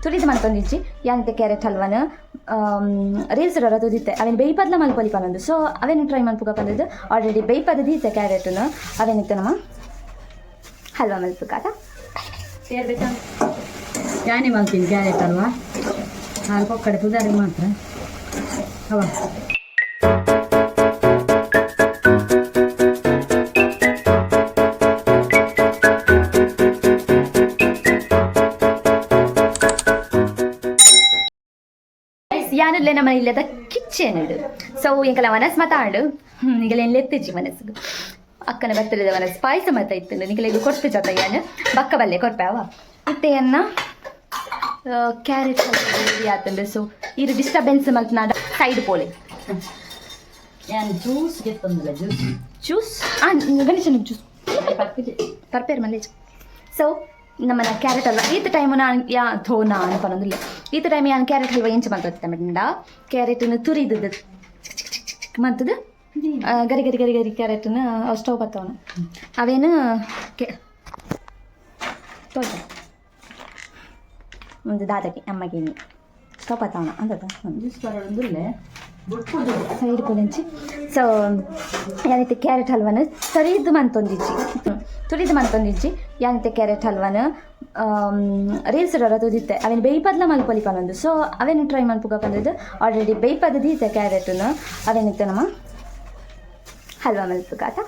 ತುರಿದು ಮಲ್ತೊಂದಿಜ್ಜಿ ಯಾನಿತ್ತೆ carrot ಹಲ್ವನ reels ಡೊರ ತುದಿತ್ತೆ ಅವೇನು ಬೇಯ್ಪದ್ಲ ಮಲ್ಪೊಲಿ ಪನೊಂದು. ಸೊ ಅವೇನು ಟ್ರೈ ಮಲ್ಪುಗ ಪಂದದ್ದು ಆಲ್ರೆಡಿ ಬೇಯ್ಪದ ದೀತೆ ಕ್ಯಾರೆಟನ್ನು ಅವೇನಿತ್ತೆ ನಮ್ಮ ಹಲ್ವಾ ಮಲ್ಪುಗ ಆತ. ಯಾನೆ ಮಲ್ತೀನಿ ಕ್ಯಾರೆಟ್ ಅಲ್ವಾ ಹಾಲು ಕೊಕ್ಕಡೆ ಪುದಾರಿ ಮಾತ್ರ ಅವ. ಯಾನುಲ್ಲೆ ನಮ್ಮ ಇಲ್ಲದ ಕಿಚನ್ ಇಡು. ಸೊ ಎಂಕಲ ಮನಸ್ ಮಾತಾಡು ನಿಗಲ ಎತ್ತಿಜ್ಜಿ ಮನಸ್ಸಿಗೆ ಅಕ್ಕನ ಬರ್ತದ ಮನಸ್ಸು ಪಾಯಸ ಮಾತ ಇತ್ತು ನಿಗಲ ಇದು ಕೊಡ್ತು ಜೊತೆ ಯಾನು ಬಕ್ಕ ಬಲ್ಲೆ ಕೊರ್ಪಾವ ಇತ್ತೆಯನ್ನ ಕ್ಯಾರೆಟ್ ರೆಡಿ ಆತಂಡು. ಸೊ ಇರು ಡಿಸ್ಟರ್ಬೆನ್ಸ್ ಮಲ್ತನಾಡ ಸೈಡ್ ಪೋಲೆ. ಯಾನ್ ಜ್ಯೂಸ್ ಗೆತ್ತೊಂದಿಲ್ಲ ಜ್ಯೂಸ್. ಜ್ಯೂಸ್ ಗಣೇಶನ ಜ್ಯೂಸ್ ಪರ್ಪೇರ್ ಮಲ್ಲೇಜ್. ಸೊ ನಮ್ಮನ ಕ್ಯಾರೆಟ್ ಹಲ್ವ ಈತ ಟೈಮು ನಾನು ಯಾ ಥೋ ನಾನು ಪನೊಂದಿಲ್ಲ. ಈತ ಟೈಮ್ ಯಾನ್ ಕ್ಯಾರೆಟ್ ಹಲ್ವ ಎಂಚ ಮಂತದ ಮಂಡ ಕ್ಯಾರೆಟನ್ನು ತುರಿದು ಚಿಕ್ ಚಿಕ್ ಚಿಕ್ ಚಿಕ್ ಚಿಕ್ ಮಂತದ ಗರಿ ಗರಿ ಗರಿ ಗರಿ ಕ್ಯಾರೆಟನ್ನು ಸ್ಟವ್ ಬತ್ತವನು ಅವೇನು ಕೆ ತೋಟ ಒಂದು ದಾದಗೆ ಅಮ್ಮಗೆ ಸ್ಟವ್ ಬತ್ತವನ ಅಂದದ. ಜ್ಯೂಸ್ ಬರೋದಿಲ್ಲ. ಸೈಡ್ ಕೊಲೆಂಚಿ. ಸೊ ಯಾನಿತ್ತೆ ಕ್ಯಾರೆಟ್ ಹಲ್ವನ ತುರಿದು ಮಂತೊಂದಿಜ್ಜಿ ತುರಿದು ಮಂತೊಂದಿಜ್ಜಿ. ಯಾನಿತ್ತೆ ಕ್ಯಾರೆಟ್ ಹಲ್ವನ ರೀಲ್ಸ್ ಡೊರ ತುದಿತ್ತೆ ಅವೇನು ಬೇಯ್ಪದ್ಲ ಮಲ್ಪೊಲಿ ಪನೊಂದು. ಸೊ ಅವೇನು ಟ್ರೈ ಮಲ್ಪುಗ ಪಂದದ್ದು ಆಲ್ರೆಡಿ ಬೇಯ್ಪದ ದೀತೆ ಕ್ಯಾರೆಟನ್ನು ಅವೇನಿತ್ತೆ ನಮ್ಮ ಹಲ್ವಾ ಮಲ್ಪುಗ ಆತ.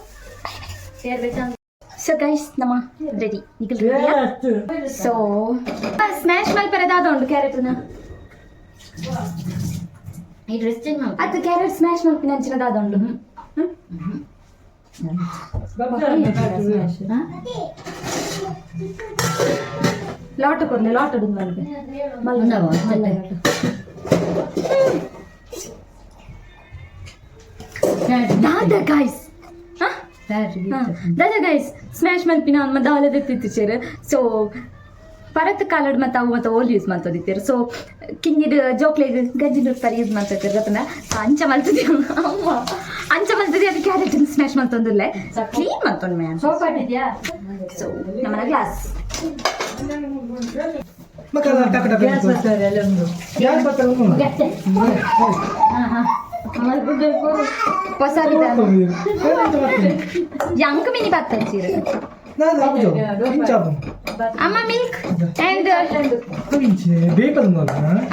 ಸೊ ಗೈಸ್, ನಮ್ಮ ರೆಡಿ ನಿಖಲ್. ಸೊ ಸ್ಮ್ಯಾಶ್ ಮಲ್ಪರೆ ದಾದ ಉಂಡು ಕ್ಯಾರೆಟನ್ನ? ಈ ಡ್ರೆಸ್ ಚೇಂಜ್ ಮಾಡು. ಅದು ಕ್ಯಾರೆಟ್ ಸ್ಮ್ಯಾಶ್ ಮಲ್ಪಿನ ಅಂಚಿನ ದಾದ ಉಂಡು? ಹ್ಮ್? ಲಾಟ ಕೊರ್ಲೆ ಲಾಟ ಮಲ್ಪೆ. ಉಂಡವ? ದಾದ ಗೈಸ್? ದಾದ ಗೈಸ್ ಸ್ಮ್ಯಾಶ್ ಮಲ್ಪಿನ ದಾಲ ದೆತ್ತಿತ್ತು. ಸೊ ಪರತ್ ಕಾಲಡ್ ಮತ್ತೆ ಅವು ಮತ್ತೆ ಓಲ್ ಯೂಸ್ ಮಾಡ್ತದಿತ್ತೀರು. ಸೊ ಕಿಂಗಿಡ್ ಜೋಕ್ಲೆಗ್ ಗಂಜಿ ಪರಿ ಯೂಸ್ ಮಾಡ್ತಿರ್ತಾರೆ ಗೊತ್ತನ. ಅಂಚ ಮಲ್ತದಿ ಅಮ್ಮ ಅಂಚ ಮಲ್ತದಿ. ಅದು ಕ್ಯಾರೆಟ್ ಸ್ಮ್ಯಾಶ್ ಮಲ್ತೊಂದಿಲ್ಲ ಕ್ಲೀನ್ ಮಲ್ತೊಂದು ಮ್ಯಾನ್. ಸೊ ನಮ್ಮನ ಗ್ಲಾಸ್. ಗ್ಯಾಸ್ ಬರ್ತಾರೆ ಅಲ್ಲೊಂದು. ಗ್ಯಾಸ್ ಬರ್ತಾರೆ. ಹೊಸ ಯಂಕ್ ಮಿನಿ ಬತ್ತಂಚೀರು. ಅಮ್ಮ ಮಿಲ್ಕ್ ಅಂಡ್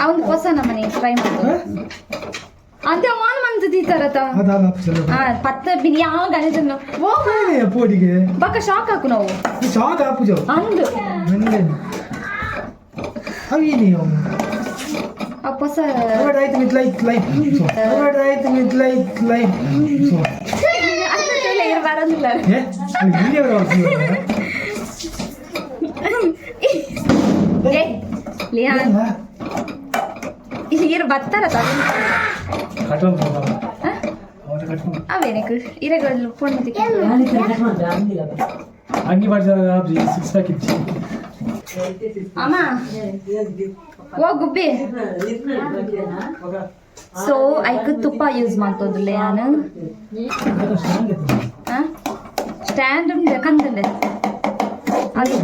ಅವನು ಹೊಸ ನಮ್ಮನೆ ಟ್ರೈ ಮಾಡ್ತಾರೆ ಅಂತೆ ವಾನ್ ಮಂತ್ ದೀತಾರತ. ಪತ್ತ ಬಿನಿ ಯಾವ ಗಣೇಶನ್ ಓ ಪೋಡಿಗೆ. ಬಕ್ಕ ಶಾಕ್ ಹಾಕು ನಾವು. ಶಾಕ್ ಆಪುಜ. ಅಂದು. ಅವೇನಿ. ಆ ಹೊಸ. ಆಯ್ತು with light light ಆಯ್ತು ವಿತ್ ಲೈಟ್ ಲೈಟ್. ಬರೋದಿಲ್ಲ. ಇಲ್ಲಿ. ಏ ಲಿಯಾನ್ ಇರು ಬತ್ತಾರ. ಅವೇನಕ್ಕೆ ಇರಗಳು ಫೋನ್. ಅಂಗಿ ಮಾಡ್ತಾರೆ ಸಿಕ್ಸ್ ಪ್ಯಾಕ್ ಇಚ್ಚಿ. ಅಮ್ಮ ಓ ಗುಬ್ಬಿ. ಸೊ ಐಕ್ ತುಪ್ಪ ಯೂಸ್ ಮಾಡ್ತೋದಿಲ್ಲ ಯಾನು. ಸ್ಟ್ಯಾಂಡ್ ಉಂಡೆ ಕಂದುಂಡೆ ಅದು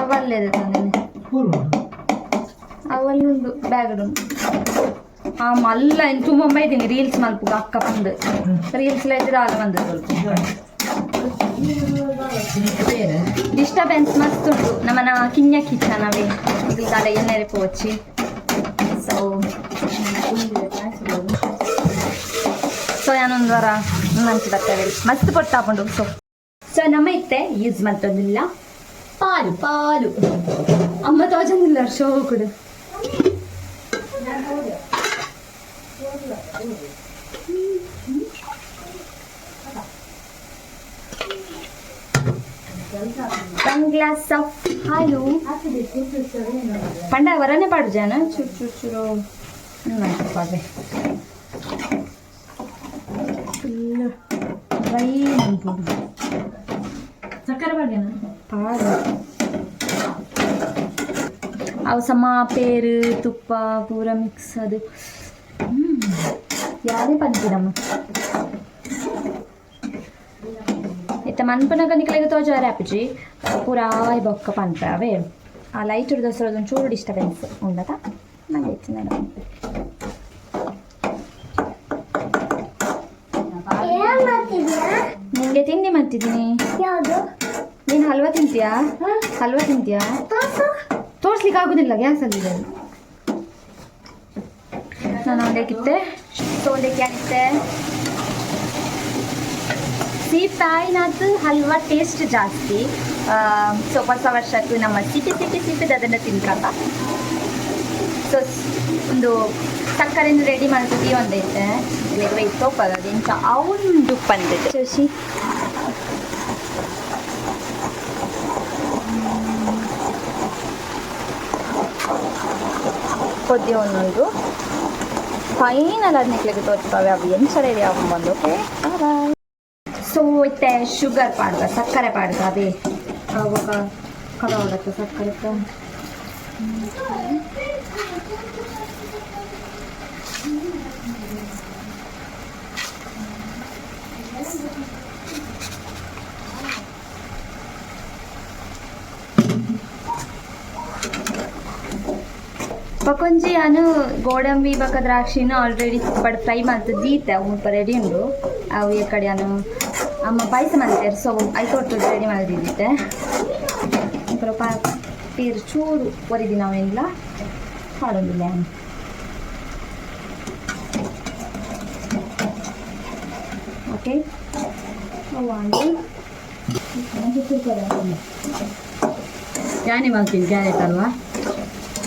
ಅವಲ್ಲೇದು ತಂದೆ ಅವಲ್ಲುಂಡು ಬ್ಯಾಗ್ ಉಂಡು. ಆ ಮಲ್ಲ ತುಂಬ ಇದ್ದೀನಿ ರೀಲ್ಸ್ ಮಲ್ಪುಗ ಅಕ್ಕ ಬಂದು ರೀಲ್ಸ್ ಇದ್ರೆ ಆಗ ಬಂದು ಸ್ವಲ್ಪ ಡಿಸ್ಟರ್ಬೆನ್ಸ್ ಮಸ್ತ್ ಉಂಟು ನಮ್ಮನ ಕಿನ್ಯ ಕಿಚನ್ ಅವೇ ಈಗ ದಾದ ಎಣ್ಣೆ ಪೋಚಿ. ಸೊ ಸೊ ಯಾನೊಂದು ವಾರ ಮಂಚಿ ಬರ್ತೇವೆ ಮಸ್ತ್ ಪೊಟ್ಟಾಪುಂಡು. ಸೊ ಸೊ ನಮ್ಮ ಇತ್ತೆ ಯೂಸ್ ಮಲ್ತೊಂದಿಲ್ಲ ಪಾಲು ಪಾಲು ಅಮ್ಮ ತೋಜೊಂದಿಲ್ಲ ಶೋ ಕೂಡ. ಒನ್ ಗ್ಲಾಸ್ ಆಫ್ ಹಾಲು ಪಂಡ ವರನೆ ಪಾಡು ಜಾನ ಚೂರು ಚೂರು ಚೂರು ಪಾಡ್ವೆ ಫುಲ್ ಡ್ರೈ ಮನ್ಪುಡು. ಸಕ್ಕರೆ ಪಾಡ್ದೇನ? ಪಾಡು ಅವು ಸಮ ಪೇರು ತುಪ್ಪ ಪೂರ ಮಿಕ್ಸ್ ಅದು ಯಾರೇ ಪಂಪಿನಮ್ಮ ಇತ್ತ. ಮನ್ಪನಗ ನಿಕ್ಲೆಗ್ ತೋಜಾರೆ ಆಪುಜಿ ಪೂರಾ ಬೊಕ್ಕ ಪನ್ಪೆ ಅವೇ ಆ ಲೈಟ್ ದೋಸೆ ಒಂಚೂರು ಡಿಸ್ಟರ್ಬೆನ್ಸ್ ಉಂಡತ ನಂಗೆ ಹೆಚ್ಚಿನ. ನಿಂಗೆ ತಿಂಡಿ ಮಾಡ್ತಿದ್ದೀನಿ. ಯಾವುದು? ನೀನು ಹಲ್ವಾ ತಿಂತೀಯಾ? ಹಲ್ವಾ ತಿಂತೀಯಾ? ತೋರಿಸ್ಲಿಕ್ಕೆ ಆಗುದಿಲ್ಲ, ಗ್ಯಾಸ್ ಅಲ್ಲಿ. ನಾನು ಒಂದೇಕಿತ್ತೆ. ಸೊ ಒಂದಕ್ಕೆ ಏನಿತ್ತೆ, ಸೀತಾಯಿನಾತು ಹಲ್ವಾ ಟೇಸ್ಟ್ ಜಾಸ್ತಿ. ಸೊ ಹೊಸ ವರ್ಷಕ್ಕೂ ನಮ್ಮ ಸಿಟಿ ಸಿಟಿ ಸಿಟಿದ ಅದನ್ನು ತಿನ್ಕಪ್ಪ. ಸೊ ಒಂದು ಸಕ್ಕರೆಯನ್ನು ರೆಡಿ ಮಾಡ್ತಿದ್ದೀವಿ ಒಂದೈತೆ ತೋಪದ ಎಂಚ ಅವುಂಡು ಪಂದಿದೆ ಶಶಿ. ಕೊದ್ದಿ ಒಂದೊಂದು ಫೈನಲ್ ಆದ ತೋಚ್ಪಾವೆ ಅವು ಎಂಚ ರೆಡಿ ಆಗೊಂಬಂದು. Okay, boy. ಸೊ ಇತ್ತೆ ಶುಗರ್ ಪಾಡ್ಗ, ಸಕ್ಕರೆ ಪಾಡ್ಗ ಅದೇ. ಅವಾಗ ಕಲವಡಕ್ಕೆ ಸಕ್ಕರೆ. ಬಕೊಂಜಿ ಅನು ಗೋಡಂಬಿ ಬಕ ದ್ರಾಕ್ಷಿನ ಆಲ್ರೆಡಿ ತುಪ್ಪಡ್ ಫ್ರೈ ಮಲ್ತ್ ದೀತೆ. ಅವು ಮುಲ್ಪ ರೆಡಿ ಉಂಡು. ಅವು ಈ ಕಡೆ ಅನು ಅಮ್ಮ ಪಾಯಸ ಮಲ್ತೇರು. ಸೊ ಐತೊಟ್ಟು ರೆಡಿ ಮಲ್ದಿದ್ದಿತ್ತೆ. ಪೂರ ಪಾ ಪೇರು ಚೂರು ಒರಿದಿನ ಅವೆಲ್ಲ ಪಾಡೊಂದಿಲ್ಲ. ಓಕೆ, ಅವು ಆಂಡ್ ಯಾನಿ ಮಾಡ್ತೀನಿ ಕ್ಯಾರೆಟ್ ಅಲ್ವಾ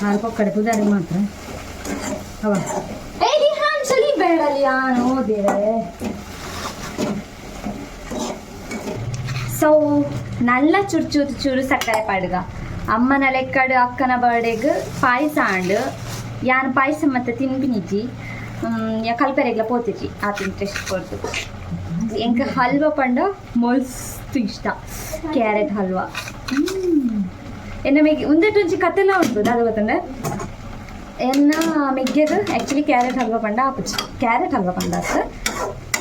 ಹಾಲು ಪಕ್ಕಡೆ ಪೂಜಾರಿ ಮಾತ್ರ ಅವ. ಏ ಲಿಹಾನ್, ಚಲಿ ಬೇಡ ಲಿಹಾನ್, ಓ ದೇವರೇ. ಸೊ ನಲ್ಲ ಚುರು ಚೂರು ಚೂರು ಸಕ್ಕರೆ ಪಾಡ್ಗ. ಅಮ್ಮನ ಲೆಕ್ಕಡು ಅಕ್ಕನ ಬರ್ಡೇಗ್ ಪಾಯಸ ಆಂಡ್. ಯಾನ್ ಪಾಯಸ ಮತ್ತೆ ತಿನ್ಪಿನಿಜ್ಜಿ, ಯಾ ಕಲ್ಪೆರೆಗ್ಲ ಪೋತಿಜಿ. ಆತ ಇಂಟ್ರೆಸ್ಟ್ ಕೊಡ್ತು. ಎಂಕ್ ಹಲ್ವ ಪಂಡ ಮಸ್ತ್ ಇಷ್ಟ, ಕ್ಯಾರೆಟ್ ಹಲ್ವಾ. ಎನ್ನ ಮೆಗ್ಗಿ ಉಂದೆಟ್ ಒಂಜಿ ಕತೆಲ ಉಂಟು, ದಾದ ಗೊತ್ತಂಡೆ? ಎನ್ನ ಮೆಗ್ಗೆಗ್ ಆ್ಯಕ್ಚುಲಿ ಕ್ಯಾರೆಟ್ ಹಲ್ವ ಪಂಡ ಆಪುಜಿ. ಕ್ಯಾರೆಟ್ ಹಲ್ವ ಪಂಡ ಅತ್,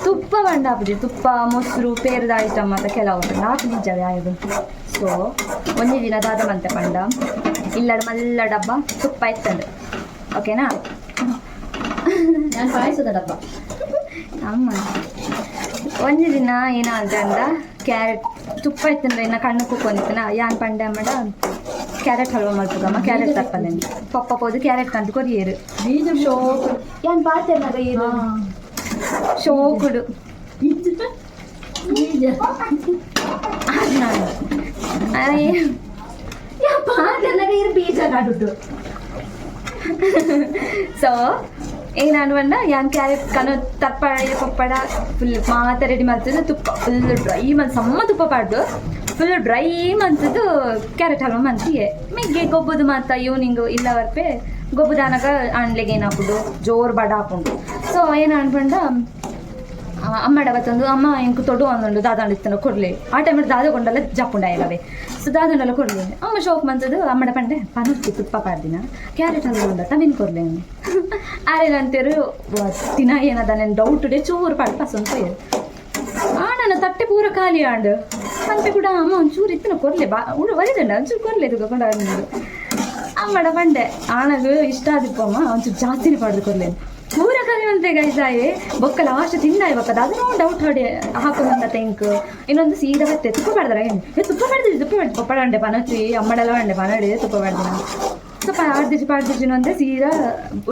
ತುಪ್ಪ ಪಂಡ ಆಪುಜಿ. ತುಪ್ಪ, ಮೊಸರು, ಪೇರುದ ಐಟಮ್ ಅಂತ ಕೆಲವು ಪಂಡ ಆಪು ನಿಜವೇ ಆಯ್ದು. ಸೊ ಒಂಜಿ ದಿನ ದಾದ ಮಂತೆ ಪಂಡ, ಇಲ್ಲಡ ಮಲ್ಲ ಡಬ್ಬ ತುಪ್ಪ ಇತ್ತಂಡು, ಓಕೆನಾ? ನಾನು ಪಾಯಸದ ಡಬ್ಬ. ಅಮ್ಮ ಒಂಜಿ ದಿನ ಏನಾದ ಅಂದ, ಕ್ಯಾರೆಟ್ ತುಪ್ಪ ಇತ್ತಂದ್ರೆ ಇನ್ನ ಕಣ್ಣು ಕುಕ್ಕೊಂಡಿತ್ತನ. ಯಾನ್ ಪಂಡೆ ಅಮ್ಮಡ, ಕ್ಯಾರೆಟ್ ಹಲ್ವ ಮಲ್ಪುಗಮ್ಮ, ಕ್ಯಾರೆಟ್ ತಪ್ಪಲೆ. ಪಪ್ಪ ಪೋದು ಕ್ಯಾರೆಟ್ ಕಂಡು ಕೊರಿಯೇರು. ಬೀಜ. ಶೋಕುಡು ಯಾನ್ ಪಾತೆರ್ನಗ ಏರು ಶೋಕುಡು. ಬೀಜ. ಯಾ ಪಾತೆರ್ನಗ ಇರು ಬೀಜ ಕಾಡುಟ್ಟು. ಸೊ ಏನಾನು ಪಂಡ, ಯಾನ್ ಕ್ಯಾರೆಟ್ ಕನು ತಪ್ಪಡ ಪಪ್ಪಡ ಫುಲ್ ಮಾತ ರೆಡಿ ಮಲ್ತದ್ದು, ತುಪ್ಪ ಫುಲ್ ಡ್ರೈ ಮನ್ ಸಮ್ಮ ತುಪ್ಪ ಪಾಡ್ದು ಫುಲ್ ಡ್ರೈ ಮಂತದ್ದು ಕ್ಯಾರೆಟ್ ಹಲ್ವ ಮಂತಿಗೆ. ಮೆಗ್ಗೆ ಗೊಬ್ಬದು ಮಾತ ಈವ್ನಿಂಗ್ ಇಲ್ಲ ವರ್ಪೆ ಗೊಬ್ಬುದಾನಗ ಆಣ್ಲೆಗೆ ಏನಾಪುಂಡು, ಜೋರು ಬಡ ಹಾಪುಂಡು. ಸೊ ಏನು ಅನ್ಪಂಡ, ಅಮ್ಮಡ ಬತ್ತೊಂದು, ಅಮ್ಮ ಎಂಕ್ ತೊಡು ಒಂದುಂಡು, ದಾದಾಂಡ ಇತ್ತನ ಕೊಡ್ಲಿ. ಆ ಟೈಮ್ ದಾದ ಕೊಂಡಲ್ಲ ಜಪ್ಪುಂಡಾಯಲವೇ. ಸೊ ದಾದಂಡಲ್ಲ ಕೊಡ್ಲಿ ಅಮ್ಮ. ಶೋಕ್ ಮಂತದ್ದು ಅಮ್ಮಡ ಪಂಡೆ, ಪನರ್ತಿ ತುಪ್ಪ ಪಾಡ್ದಿನ ಕ್ಯಾರೆಟ್ ಹಲ್ವ ಉಂಡ ತವಿನ್ ಕೊರ್ಲೆ. ಆರೇನಂತೇರು, ತಿನ ಏನದ ನನ್ನ ಡೌಟ್ ಡೇ ಚೂರು ಪಾಡ್ ಪಸಂದ್ ಪೋಯರು. ಆ ನನ್ನ ತಟ್ಟೆ ಪೂರ ಖಾಲಿ ಆಂಡ್. ಪಂಪೆ ಕೂಡ, ಅಮ್ಮ ಒಂಚೂರು ಇತ್ತನ ಕೊರ್ಲೆ, ಬಾ ಉಂಡು ವರಿದಂಡ ಒಂಚೂರು ಕೊರ್ಲೆ ಕೊಂಡ. ಅಮ್ಮಡ ಪಂಡೆ, ಆಣಗು ಇಷ್ಟ ಆದಿಪ್ಪಮ್ಮ, ಒಂಚೂರು ಜಾಸ್ತಿನೇ ಪಾಡ್ದು ಕೊರ್ಲೆ. ಪೂರ ಖಾಲಿ ಮಂತೆ ಗೈಸಾಯೆ. ಬೊಕ್ಕ ಲಾಸ್ಟ್ ತಿಂದಾಯ್ ಬೊಕ್ಕದ ಅದನ್ನು ಡೌಟ್ ಹೊಡೆ ಹಾಕೊಂಡ ತೆಂಕ್. ಇನ್ನೊಂದು ಸೀದಾ ಬತ್ತೆ, ತುಪ್ಪ ಪಾಡ್ದಾರ ಏನು? ಏ ತುಪ್ಪ ಪಾಡ್ದಿದ್ದಿ, ತುಪ್ಪ ಪಾಡ್ದು ಪಪ್ಪಡ ಅಂಡೆ ಪನಚಿ ಅಮ್ಮಡೆಲ್ಲ ಅಂಡೆ ಪನಡಿ ತುಪ್ಪ ಪಾಡ್ದಿನ. ಸೊ ಪಾಡ್ದಿಜಿ ಪಾಡ್ದಿಜಿ ಒಂದೇ ಸೀದಾ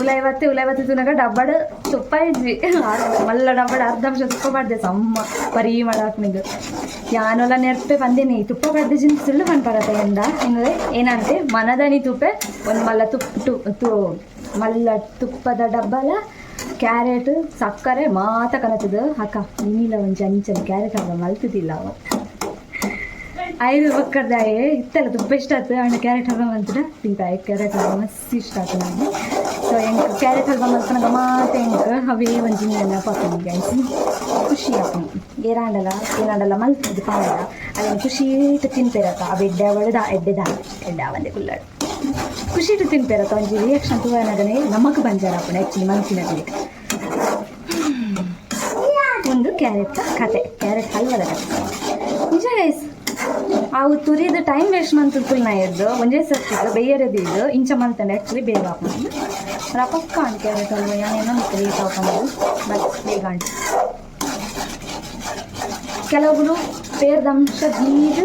ಉಲಾಯ್ ಬತ್ತೆ. ಉಲಾಯ್ ಬತ್ತೆ ತುನಗ ಡಬ್ಬಡ ತುಪ್ಪ ಇದ್ವಿ. ಮಲ್ಲ ಡಬ್ಬಡ ಅರ್ಧ ಅಂಶ ತುಪ್ಪ ಪಾಡ್ದೆ. ಸಮ್ಮ ಪರಿಮಳ ಹಾಕ್ನಿಗ್ ಯಾನೆಲ್ಲ ನೆರ್ಪೆ ಬಂದೇನಿ. ತುಪ್ಪ ಪಾಡ್ದಿಜಿನ ಸುಳ್ಳು ಪನ್ಪರತೆ ಎಂದ ಇನ್ನುವೆ ಏನಂತೆ, ಮನದನಿ ತುಪ್ಪೆ ಒಂದು ಮಲ್ಲ ತುಪ್ಪ ತು ಮಲ್ಲ ತುಪ್ಪದ ಡಬ್ಬಲ ಕ್ಯಾರೆಟ್ ಸಕ್ಕರೆ ಮಾತ ಕನತದ. ಅಕ್ಕ ನೀನಿಲ್ಲ ಒಂಜಿ ಅಂಚನೆ ಕ್ಯಾರೆಟ್ ಹಲ್ವ ಮಲ್ತದಿಲ್ಲ ಅವ ಐದು ಬಕ್ಕರ್ದಾಯೆ ಇತ್ತಲ್ಲ ತುಪ್ಪ ಇಷ್ಟ ಆಯ್ತು ಅಣ್ಣ. ಕ್ಯಾರೆಟ್ ಹಲ್ವ ಮಲ್ತದ ತಿಂತಾಯಿ. ಕ್ಯಾರೆಟ್ ಹಲ್ವ ಮಸ್ತ್ ಇಷ್ಟ ಆಯ್ತು ನನಗೆ. ಸೊ ಎಂಕ್ ಕ್ಯಾರೆಟ್ ಹಲ್ವ ಮಲ್ಪನಗ ಮಾತ ಎಂಕ್ ಅವೇ ಒಂಜಿ ನೆನಪಾಪುಂಡು ಗೈಸ್. ಖುಷಿ ಆಪುಂಡು. ಏರಾಂಡಲ ಏನಾಂಡಲ ಮಲ್ತುದು ಪಾಡ ಅವೆನ್ ಖುಷಿಟ್ ತಿನ್ಪೆರತ. ಅವು ಎಡ್ಡೆ ಅವಳು ಎಡ್ಡೆದ ಎಡ್ಡೆ ಆವಂದೆ ಕುಲ್ಲಡು ಖುಷಿಟ್ ತಿನ್ಪೆರತ. ಒಂಜಿ ರಿಯಾಕ್ಷನ್ ತೂವನಗನೆ ನಮಕ್ ಬಂಜಾರ ಆಪುಂಡು ಆ್ಯಕ್ಚುಲಿ ಮನ್ಸಿನಲ್ಲಿ. ಒಂದು ಕ್ಯಾರೆಟ್ ಕತೆ, ಕ್ಯಾರೆಟ್ ಹಲ್ವದ ಕತೆ ನಿಜ. ಗೈಸ್, ಅವು ತುರಿದ ಟೈಮ್ ವೇಸ್ಟ್ ಮಂತುಲ್ ಎದ್ದು ಒಂಜೇ ಸರ್ತಿದ್ದು ಬೇಯರದು ಇದು ಇಂಚ ಮಂತಂಡೆ ಆ್ಯಕ್ಚುಲಿ ಬೇಗ ಹಾಕೊಂಡು ರಪಕ್ಕ ಅಂಡ್ ಕ್ಯಾರೆಟ್ ಹಲ್ವ ಏನೇನೋ ಲೇಟ್ ಹಾಕೊಂಡು, ಬಟ್ ಬೇಗ ಅಂಟು. ಕೆಲವರು ಪೇರ್ದ ಅಂಶ ದೀದ್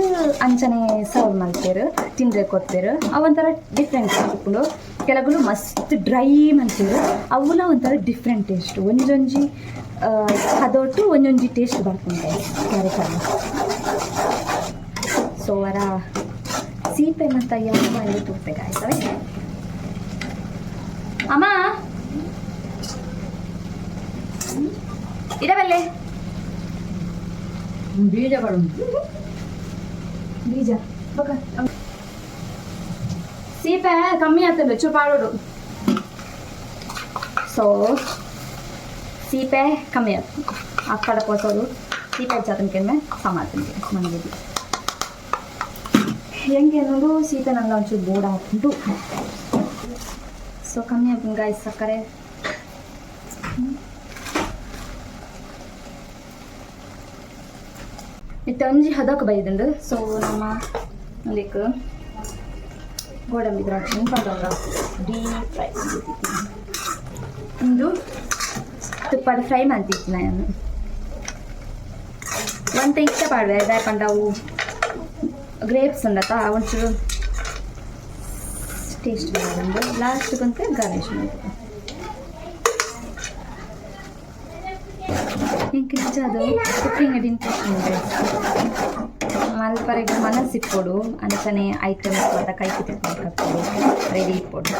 ಅಂಚನೆ ಸರ್ವ್ ಮಲ್ಪೆರ್, ತಿಂದ್ರೆ ಕೊರ್ಪೆರ್. ಅವೊಂಥರ ಡಿಫ್ರೆಂಟ್ ಉಪ್ಪುಂಡು. ಕೆಲವುಲು ಮಸ್ತ್ ಡ್ರೈ ಮಲ್ಪೆರ್, ಅವುಲ ಒಂಥರ ಡಿಫ್ರೆಂಟ್ ಟೇಸ್ಟ್. ಒಂಜೊಂಜಿ ಹದೊಟ್ಟು ಒಂಜೊಂಜಿ ಟೇಸ್ಟ್ ಬರ್ಪುಂಡು ಕ್ಯಾರೆಟ್ ಹಲ್ವ. ಸೊ ವರ ಸೀಪೆ ಮತ್ತು ಯಾವ ತೂಪೆ ಆಯ್ತವೆ ಅಮ್ಮ ಇರಬಲ್ಲೆ. ಬೀಜ ಉಂಟು. ಬೀಜ ಬೊಕ ಸೀಪೆ ಕಮ್ಮಿ ಆಗ್ತದೆ, ಚೂರು ಪಾಡೋಡು. ಸೊ ಸೀಪೆ ಕಮ್ಮಿ ಆಗ್ತದೆ ಅಕ್ಕಡ ಪೋಸೋದು. ಸೀಪೆ ಹೆಚ್ಚಾತನ ಸಮಾತನಿಗೆ ಮನೆಗೆ ಹೆಂಗೆ ಅನ್ನೋದು. ಸೀಪೆ ನಂಗೆ ಒಂಚೂರು ಬೋರ್ಡ್ ಹಾಕ್ಬಿಟ್ಟು ಸೊ ಕಮ್ಮಿ ಆಗ್ತದೆ ಗಾಯ್ಸ್ ಸಕ್ಕರೆ. ಇತ್ತೆ ಒಂಜಿ ಹದಕ್ಕೆ ಬೈದುಂಡು. ಸೊ ನಮ್ಮ ಲೈಕ್ ಗೋಡಂಬಿ ದ್ರಾಕ್ಷಿ ಪಡೋಣ, ಡೀಪ್ ಫ್ರೈ. ಇಂದು ತುಪ್ಪದ ಫ್ರೈ ಮಾಡ್ತಿತ್ತು ನಾನು. ಒಂತ ಇಷ್ಟ ಪಾಡುವೆ ದಾಯಪಂಡ ಅವು ಗ್ರೇಪ್ಸ್ ಉಂಡತ್ತ, ಒಂಚೂರು ಟೇಸ್ಟ್ ಬರೋದು. ಲಾಸ್ಟ್ ಬಂತ ಗಾರ್ನಿಶ್ ಮಾಡ್ಬೇಕು. ಇಂಕ್ ನಿಜ ಅದು ಕುಕ್ಕಿಂಗ್ ಇಂಟ್ರೆಸ್ಟ್ ಉಂಟು. ಮಲ್ಪರೆಗ್ ಮನಸ್ಸಿಪ್ಪೊಡು, ಅಂಚನೆ ಐಟಮ್ಸ್ ಮಾತ ಕೈಕ್ ತಿಕ್ಕೊಡು, ರೆಡಿ ಇಪ್ಪೊಡು.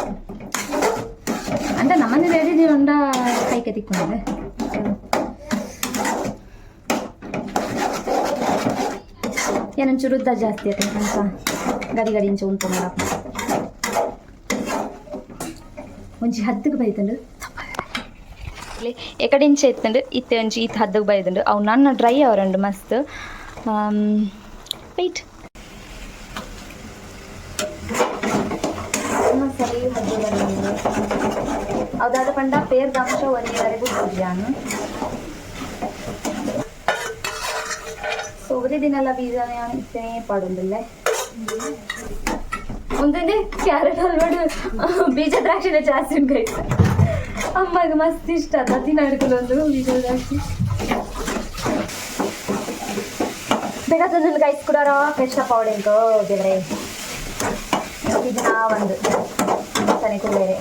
ಅಂದ್ರೆ ನಮ್ಮನೆ ರೆಡಿ ಉಂಡ ಕೈಗೆ ತಿಕ್ಕೊಂಡೆ. ಏನೊಂಚೂರು ಉದ್ದ ಜಾಸ್ತಿ ಆಯ್ತು ಅಂತ ಗಡಿ ಗಡಿ ಇಂಚ ಉಂಟು ಮಾಡಪ್ಪ. ಒಂಜಿ ಹದ್ದಿಗೆ ಬೈತಂಡು ಎಕಡಿಂಚ ಎತ್ತಂಡು ಇತ್ತೆ ಒಂಜಿ ಈತ್ ಹದ್ದಿಗೆ ಬೈದುಂಡು. ಅವು ನನ್ನ ಡ್ರೈ ಅವರಂಡು ಮಸ್ತ್. ವೆಯ್ಟ್, ಸರಿ ಹದ್ದು ಬರಲಿಲ್ಲ. ಅದಾದ ಪಂಡ ಪೇರ್ದ ಅಂಶ ಒಂಜಿವರೆಗೂ ಪೂಜಾನು. ಸೊ ಒರಿ ದಿನಲ ಬೀಜ ಇತ್ತೇ ಪಾಡೊಂದುಲ್ಲೆ. ಒಂದೊಂದೇ ಕ್ಯಾರೆಟ್ ಹಲ್ವಾಡು ಬೀಜ ದ್ರಾಕ್ಷಿನ ಜಾಸ್ತಿ ಉಂಟು. ಅಮ್ಮಗೆ ಮಸ್ತ್ ಇಷ್ಟ ಅದ ತಿನ್ನಡ್ಕೊಳ್ಳೊಂದು ಬೀಜ ದ್ರಾಕ್ಷಿ. ಬೇಗ ತಂದು ಗೈಸ್ ಕೂಡ ಫ್ರೆಶ್ ಅಪ್ ಅವಡೆಂಕೋ ದೇವ್ರೆ. ಇದನ್ನ ಒಂದು ತನೆ ಕುಲ್ಲೇರೆ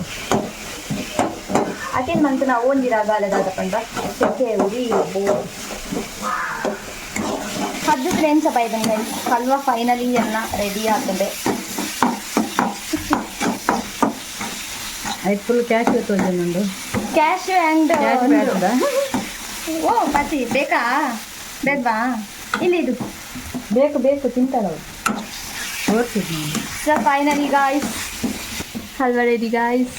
ಅಟೆಂಡ್ ಮಂತ್ ನಾವು ಒಂಜಿರಾಗಾಲದಾದ ಪಂಡ ಸೆಕೆ ಉರಿ ಬೋ ಹದ್ದಕ್ಕೆ ಎಂಚ ಬೈದನ್ ಗೈಸ್. ಹಲ್ವಾ ಫೈನಲಿ ಅನ್ನ ರೆಡಿ ಆಗ್ತದೆ. ಐದು ಫುಲ್ ಕ್ಯಾಶ್ ತೋಜುಂಡು. Cash and cash ಬೇಡ. ಓ ಪತಿ ಬೇಕಾ ಬೇಡ್ವಾ? ಇಲ್ಲಿ ಇದು. ಬೇಕು ಬೇಕು, ತಿಂತಾಳ ಅವ್ಳು. ತೋರ್ಸಿದ್ ನಾನು. So finally guys, halwa ready guys.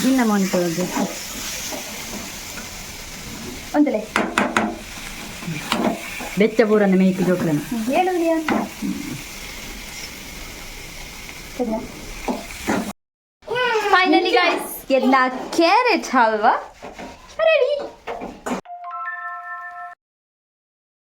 ನಿನ್ನ ಮೋನಿಕೊಳ್ಳೋದು. ಒಂದಲೇ. ಬೆಚ್ಚ ಪೂರನ ಮೇಯ್ಕ್ ಜೋಕ್ಲನ. ಹೇಳು. ಫೈನಲಿ ಗೈಸ್, ಎಲ್ಲ ಕ್ಯಾರೆಟ್ ಹಲ್ವಾ.